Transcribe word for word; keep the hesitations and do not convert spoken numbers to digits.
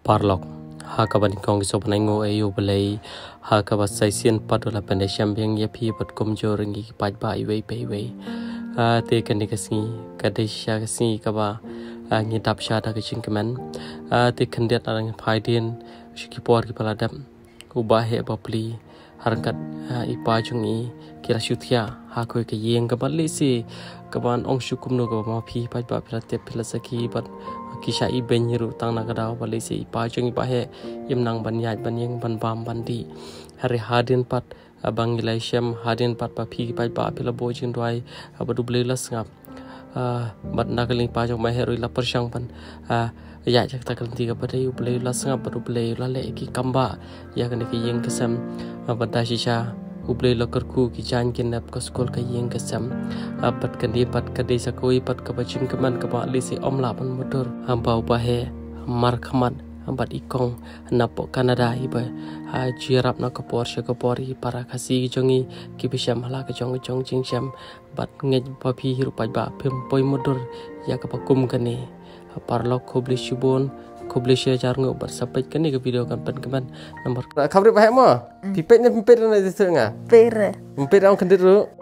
Paralok, ha kaba nyngkong ngi sngewbha ban ai nguh ïa U Blei, ha kaba sa shisien pat u la pyndei shem biang ïa phi bad kumjuh ruh ïa ngi ki paidbah iwei pa iwei. Ah, te kane ka sngi, ka dei shisha ka sngi kaba, ah, ngi dap sha da ka jingkmen. Ah, te khyndiat la ngi phai dien, sha ki por kiba la dep. U Bah Heh Bapli, ha ryngkat, ah, i pa jong i, ki la shu thiah ha kawei ka ïing kaba lehse, kaban ong shuh kumno kaba ma phi paidbah phi la tip phi la sakhi bad ki shah ibeiñ ruh tang na ka daw ba lehse i pa jong i Bah Heh im nang ban ïaid ban ïeng ban bam ban dih. Hynrei hadien pat, ah, ba ngi la shem, hadien pat ba phi paidbah phi la buh jingduwai, ah, bad U Blei u la sngap. Ah, bad na ka liang i pa jong Bah Heh ruh i la pyrshang ban, ah, ïaid sha kata ka lynti kaba dei, U Blei u la sngap bad U Blei u la leh ki kam bah ïa kane ka ïing ka sem. Ah, bad da shisha U Blei u la kyrkhu ki jaiñ ki nep ka skul ka ïing ka sem. Ah, bad kane pat ka dei sa kawei pat kaba jingkmen kaba lehse ym lah ban mutdur. Ah, ba u Bah Heh markhmat bad i kong napoh Canada iba, ah, jia ïarap na ka por sha ka por, i para Khasi jong i kiba shem ha la ka jong ka jong jingshem. Bad ngeit ba phi ruh paidbah phim poi mutdur ïa kaba kum kane. Paralok, khublei shibun, khublei shihajar nguh bad sa peit kane ka video kan pynkmen. Namar kham rit Bah Heh mo. Phi peit ne phim peit, na dei nga. Peit re. Phim peit, ong khyndiat ruh.